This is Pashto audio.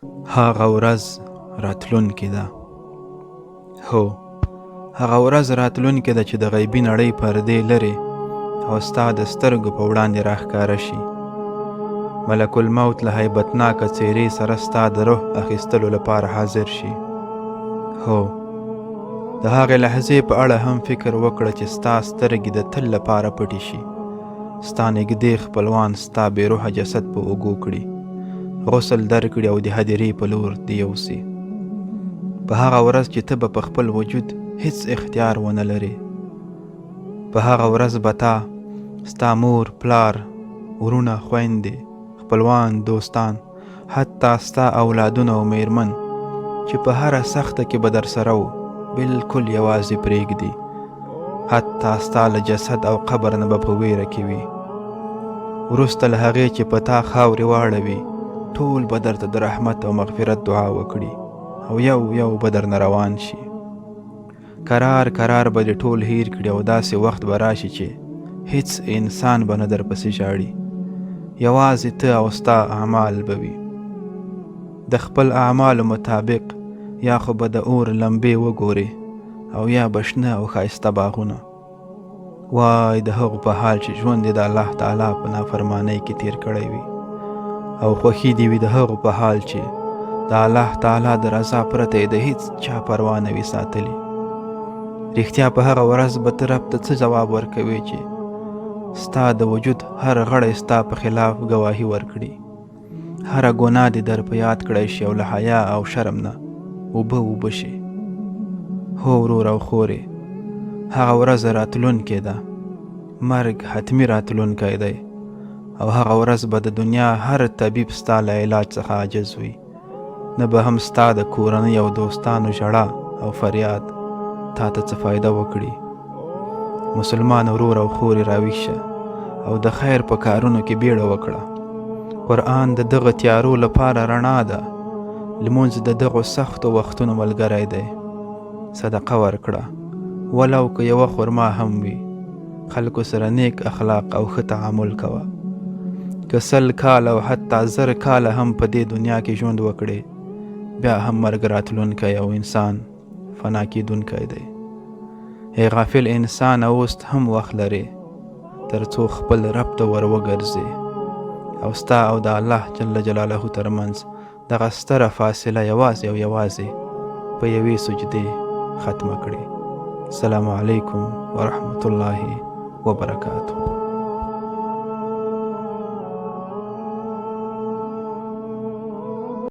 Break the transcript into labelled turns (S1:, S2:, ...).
S1: هغه ورځ راتلونکې ده. هو، هغه ورځ راتلونکې ده چې د غیبي نړۍ پردې لرې او ستا د سترګو په وړاندې راښکاره شي. ملک الموت له هیبتناکه څیرې سره ستا د روح اخیستلو لپاره حاضر شي. هو، د هغې لحظې په اړه هم فکر وکړه چې ستا سترګې د تل لپاره پټې شي، ستا نږدې خپلوان ستا بې روحه جسد په اوږو کړي، غسل درکړي او د هدیرې په لور دې یوسي. په هغه ورځ چې ته به په خپل وجود هیڅ اختیار ونه لرې، په هغه ورځ به تا، ستا مور، پلار، وروڼه، خویندې، خپلوان، دوستان، حتی ستا اولادونه او میرمن چې په هره سخته کې به درسره وو، بالکل یوازې پرېږدي. حتی ستا له جسد او قبر نه به په ویره کې وي. وروسته له هغې چې په تا خاورې واړوي، ټول به درته د رحمت او مغفرت دعا وکړي او یو یو به درنه روان شي. کرار کرار به دې ټول هیر کړي او داسې وخت به راشي چې هیڅ انسان به نه درپسې ژاړي، یوازې ته او ستا اعمال به وي. د خپل اعمالو مطابق یا خو به د اور لمبې وګورې او یا به شنه او ښایسته باغونه. وای د هغو په حال چې ژوند یې د الله تعالی په نافرمانۍ کې تیر کړی وي، او خوښي دې وي د هغو په حال چې د الله تعالی د رضا پرته یې د هیڅ چا پروا نه وي ساتلې. رښتیا په هغه ورځ به ته رب ته څه ځواب ورکوې چې ستا د وجود هر غړی ستا په خلاف ګواهي ورکړي، هره ګناه دې در په یاد کړی شي او له حیا او شرم نه اوبه اوبه شي. هو ورور او خورې، هغه ورځ راتلونکې ده، مرګ حتمي راتلونکی دی، او هغه ورځ به د دنیا هر طبیب ستا له علاج څخه عاجز وي، نه به هم ستا د کورنۍ او دوستانو ژړا او فریاد تا ته څه فایده وکړي. مسلمان ورور او خورې، راویښ شه او د خیر په کارونو کې بیړه وکړه. قرآن د دغه تیارو لپاره رڼا ده، لمونځ د دغو سختو وختونو ملګری دی. صدقه ورکړه، ولو که یوه خرما هم وي. خلکو سره نیک اخلاق او ښه تعامل کوه. که 100 کاله او حتی 1000 کاله هم په دې دنیا کې ژوند وکړې، بیا هم مرګ راتلونکی او انسان فنا کیدونکی دی. ای غافل انسان، اوس هم وخت لرې تر څو خپل رب ته ور وګرځې او ستا او د الله جل جلاله ترمنځ دغه ستره فاصله یوازې او یوازې په یوې سجدې ختمه کړې. السلام علیکم ورحمت الله وبرکاته.